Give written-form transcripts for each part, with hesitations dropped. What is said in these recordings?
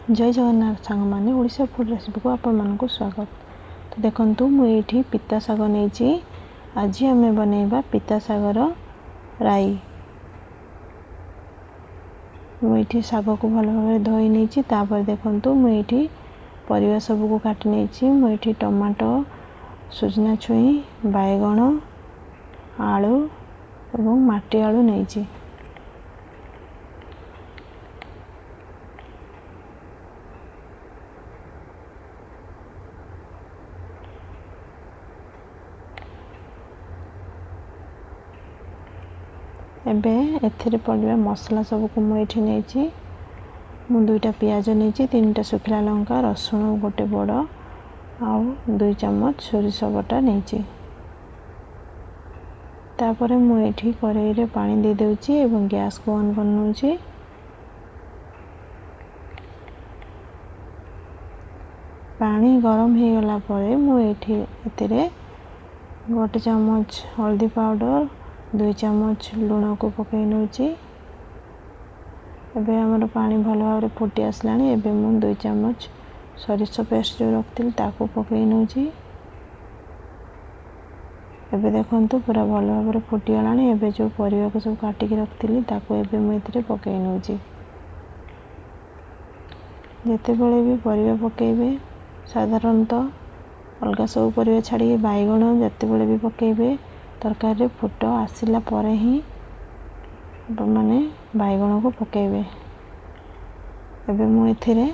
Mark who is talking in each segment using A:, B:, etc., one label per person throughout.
A: ଜୟ ଜଗନ୍ନାଥ ସାଙ୍ଗମାନେ, ଓଡ଼ିଶା ଫୁଡ଼୍ ରେସିପିକୁ ଆପଣମାନଙ୍କୁ ସ୍ୱାଗତ। ତ ଦେଖନ୍ତୁ, ମୁଁ ଏଇଠି ପିତା ଶାଗ ନେଇଛି। ଆଜି ଆମେ ବନେଇବା ପିତା ଶାଗର ରାଇ। ମୁଁ ଏଇଠି ଶାଗକୁ ଭଲ ଭାବରେ ଧୋଇ ନେଇଛି। ତାପରେ ଦେଖନ୍ତୁ, ମୁଁ ଏଇଠି ପରିବା ସବୁକୁ କାଟି ନେଇଛି। ମୁଁ ଏଇଠି ଟମାଟୋ, ସଜନା ଛୁଇଁ, ବାଇଗଣ, ଆଳୁ ଏବଂ ମାଟି ଆଳୁ ନେଇଛି। ଏବେ ଏଥିରେ ପଡ଼ିବା ମସଲା ସବୁକୁ ମୁଁ ଏଇଠି ନେଇଛି। ମୁଁ 2ଟା ପିଆଜ ନେଇଛି, 3ଟା ଶୁଖିଲା ଲଙ୍କା, ରସୁଣ ଗୋଟେ ବଡ଼, ଆଉ 2 ଚାମଚ ସୋରିଷ ବଟା ନେଇଛି। ତାପରେ ମୁଁ ଏଇଠି କରେଇରେ ପାଣି ଦେଇଦେଉଛି ଏବଂ ଗ୍ୟାସ୍କୁ ଅନ୍ କରିନେଉଛି। ପାଣି ଗରମ ହେଇଗଲା ପରେ ମୁଁ ଏଇଠି ଏଥିରେ 1 ଚାମଚ ହଳଦୀ ପାଉଡ଼ର, 2 ଚାମଚ ଲୁଣକୁ ପକାଇ ନେଉଛି। ଏବେ ଆମର ପାଣି ଭଲ ଭାବରେ ଫୁଟି ଆସିଲାଣି। ଏବେ ମୁଁ 2 ଚାମଚ ସୋରିଷ ପେଷ୍ଟ ଯେଉଁ ରଖିଥିଲି ତାକୁ ପକାଇ ନେଉଛି। ଏବେ ଦେଖନ୍ତୁ, ପୁରା ଭଲ ଭାବରେ ଫୁଟିଗଲାଣି। ଏବେ ଯେଉଁ ପରିବାକୁ ସବୁ କାଟିକି ରଖିଥିଲି ତାକୁ ଏବେ ମୁଁ ଏଥିରେ ପକାଇ ନେଉଛି। ଯେତେବେଳେ ବି ପରିବା ପକାଇବେ, ସାଧାରଣତଃ ଅଲଗା ସବୁ ପରିବା ଛାଡ଼ିକି ବାଇଗଣ ଯେତେବେଳେ ବି ପକାଇବେ, ତରକାରୀରେ ଫୁଟ ଆସିଲା ପରେ ହିଁ ଆପଣମାନେ ବାଇଗଣକୁ ପକାଇବେ। ଏବେ ମୁଁ ଏଥିରେ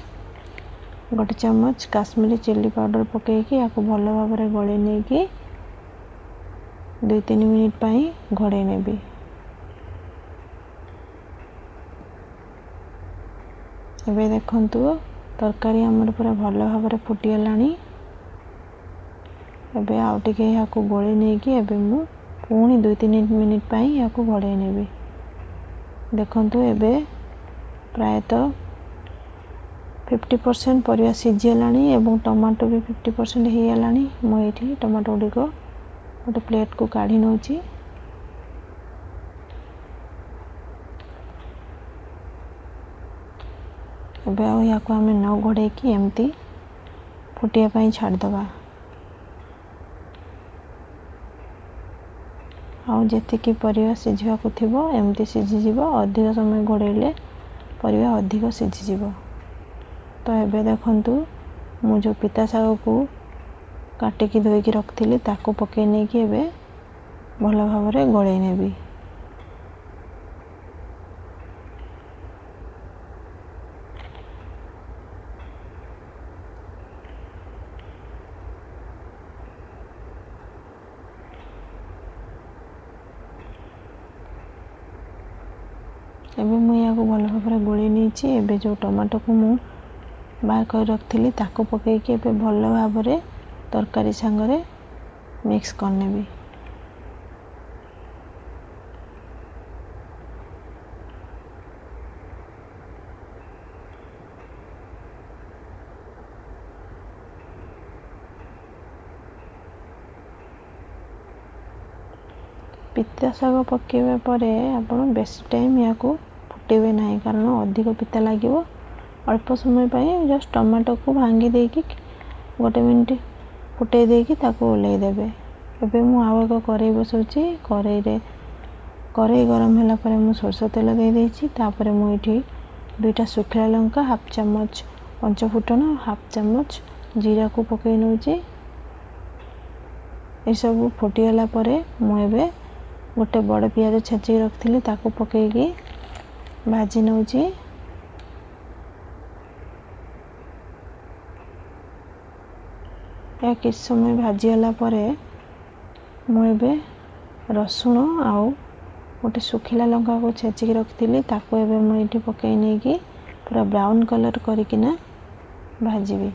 A: 1 ଚାମଚ କାଶ୍ମୀରୀ ଚିଲି ପାଉଡ଼ର ପକାଇକି ୟାକୁ ଭଲ ଭାବରେ ଗୋଳେଇ ନେଇକି 2-3 ମିନିଟ୍ ପାଇଁ ଘୋଡ଼େଇ ନେବି। ଏବେ ଦେଖନ୍ତୁ, ତରକାରୀ ଆମର ପୁରା ଭଲ ଭାବରେ ଫୁଟିଗଲାଣି। ଏବେ ଆଉ ଟିକେ ଏହାକୁ ଗୋଳେଇ ନେଇକି ଏବେ ମୁଁ ପୁଣି 2-3 ମିନିଟ୍ ପାଇଁ ଏହାକୁ ଘୋଡ଼େଇ ନେବି। ଦେଖନ୍ତୁ, ଏବେ ପ୍ରାୟତଃ 50% ପରିବା ସିଝିଗଲାଣି ଏବଂ ଟମାଟୋ ବି 50% ହେଇଗଲାଣି। ମୁଁ ଏଇଠି ଟମାଟୋ ଗୁଡ଼ିକ ଗୋଟେ ପ୍ଲେଟ୍କୁ କାଢ଼ି ନେଉଛି। ଏବେ ଆଉ ଏହାକୁ ଆମେ ନ ଘୋଡ଼େଇକି ଏମିତି ଫୁଟିବା ପାଇଁ ଛାଡ଼ିଦେବା। ଆଉ ଯେତିକି ପରିବା ସିଝିବାକୁ ଥିବ ଏମିତି ସିଝିଯିବ। ଅଧିକ ସମୟ ଘୋଡ଼େଇଲେ ପରିବା ଅଧିକ ସିଝିଯିବ। ତ ଏବେ ଦେଖନ୍ତୁ, ମୁଁ ଯେଉଁ ପିତା ଶାଗକୁ କାଟିକି ଧୋଇକି ରଖିଥିଲି ତାକୁ ପକାଇ ନେଇକି ଏବେ ଭଲ ଭାବରେ ଗୋଳେଇ ନେବି। ଏବେ ମୁଁ ଏହାକୁ ଭଲ ଭାବରେ ଗୋଳେଇ ନେଇଛି। ଏବେ ଯେଉଁ ଟମାଟୋକୁ ମୁଁ ବାହାର କରି ରଖିଥିଲି ତାକୁ ପକାଇକି ଏବେ ଭଲ ଭାବରେ ତରକାରୀ ସାଙ୍ଗରେ ମିକ୍ସ କରିନେବି। ପିତା ଶାଗ ପକାଇବା ପରେ ଆପଣ ବେଶୀ ଟାଇମ୍ ଏହାକୁ ଫୁଟେଇବେ ନାହିଁ, କାରଣ ଅଧିକ ପିତା ଲାଗିବ। ଅଳ୍ପ ସମୟ ପାଇଁ ଜଷ୍ଟ ଟମାଟୋକୁ ଭାଙ୍ଗି ଦେଇକି 1 ମିନିଟ୍ ଫୁଟେଇ ଦେଇକି ତାକୁ ଓହ୍ଲେଇ ଦେବେ। ଏବେ ମୁଁ ଆଉ ଏକ କରେଇ ବସାଉଛି। କରେଇ ଗରମ ହେଲା ପରେ ମୁଁ ସୋରିଷ ତେଲ ଦେଇଦେଇଛି। ତାପରେ ମୁଁ ଏଇଠି 2ଟା ଶୁଖିଲା ଲଙ୍କା, ହାଫ୍ ଚାମଚ ପଞ୍ଚଫୁଟଣ, ହାଫ୍ ଚାମଚ ଜିରାକୁ ପକାଇ ନେଉଛି। ଏସବୁ ଫୁଟିଗଲା ପରେ ମୁଁ ଏବେ ଗୋଟେ ବଡ଼ ପିଆଜ ଛେଚିକି ରଖିଥିଲି ତାକୁ ପକାଇକି ଭାଜି ନେଉଛି। ଏହା କିଛି ସମୟ ଭାଜିଗଲା ପରେ ମୁଁ ଏବେ ରସୁଣ ଆଉ ଗୋଟେ ଶୁଖିଲା ଲଙ୍କାକୁ ଛେଚିକି ରଖିଥିଲି ତାକୁ ଏବେ ମୁଁ ଏଇଠି ପକାଇ ନେଇକି ପୁରା ବ୍ରାଉନ୍ କଲର୍ କରିକିନା ଭାଜିବି।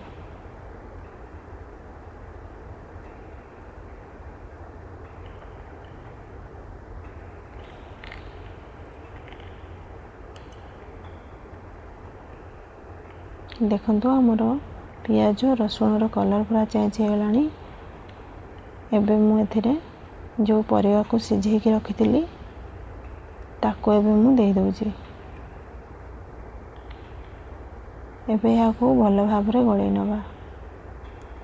A: ଦେଖନ୍ତୁ, ଆମର ପିଆଜ ରସୁଣର କଲର୍ ପୁରା ଚେଞ୍ଜ ହେଇଗଲାଣି। ଏବେ ମୁଁ ଏଥିରେ ଯେଉଁ ପରିବାକୁ ସିଝେଇକି ରଖିଥିଲି ତାକୁ ଏବେ ମୁଁ ଦେଇଦେଉଛି। ଏବେ ଏହାକୁ ଭଲ ଭାବରେ ଗୋଳେଇ ନେବା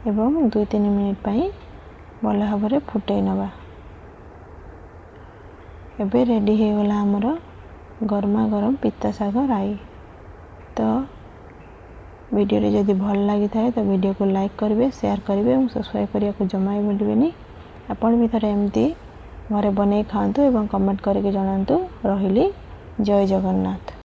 A: ଏବଂ 2-3 ମିନିଟ୍ ପାଇଁ ଭଲ ଭାବରେ ଫୁଟେଇ ନେବା। ଏବେ ରେଡ଼ି ହେଇଗଲା ଆମର ଗରମା ଗରମ ପିତା ଶାଗ ରାଇ। ତ ଭିଡ଼ିଓଟି ଯଦି ଭଲ ଲାଗିଥାଏ ତ ଭିଡ଼ିଓକୁ ଲାଇକ୍ କରିବେ, ସେୟାର କରିବେ ଏବଂ ସବସ୍କ୍ରାଇବ୍ କରିବାକୁ ଜମା ବି ଭୁଲିବେନି। ଆପଣ ବି ଥରେ ଏମିତି ଘରେ ବନେଇ ଖାଆନ୍ତୁ ଏବଂ କମେଣ୍ଟ କରିକି ଜଣାନ୍ତୁ। ରହିଲି, ଜୟ ଜଗନ୍ନାଥ।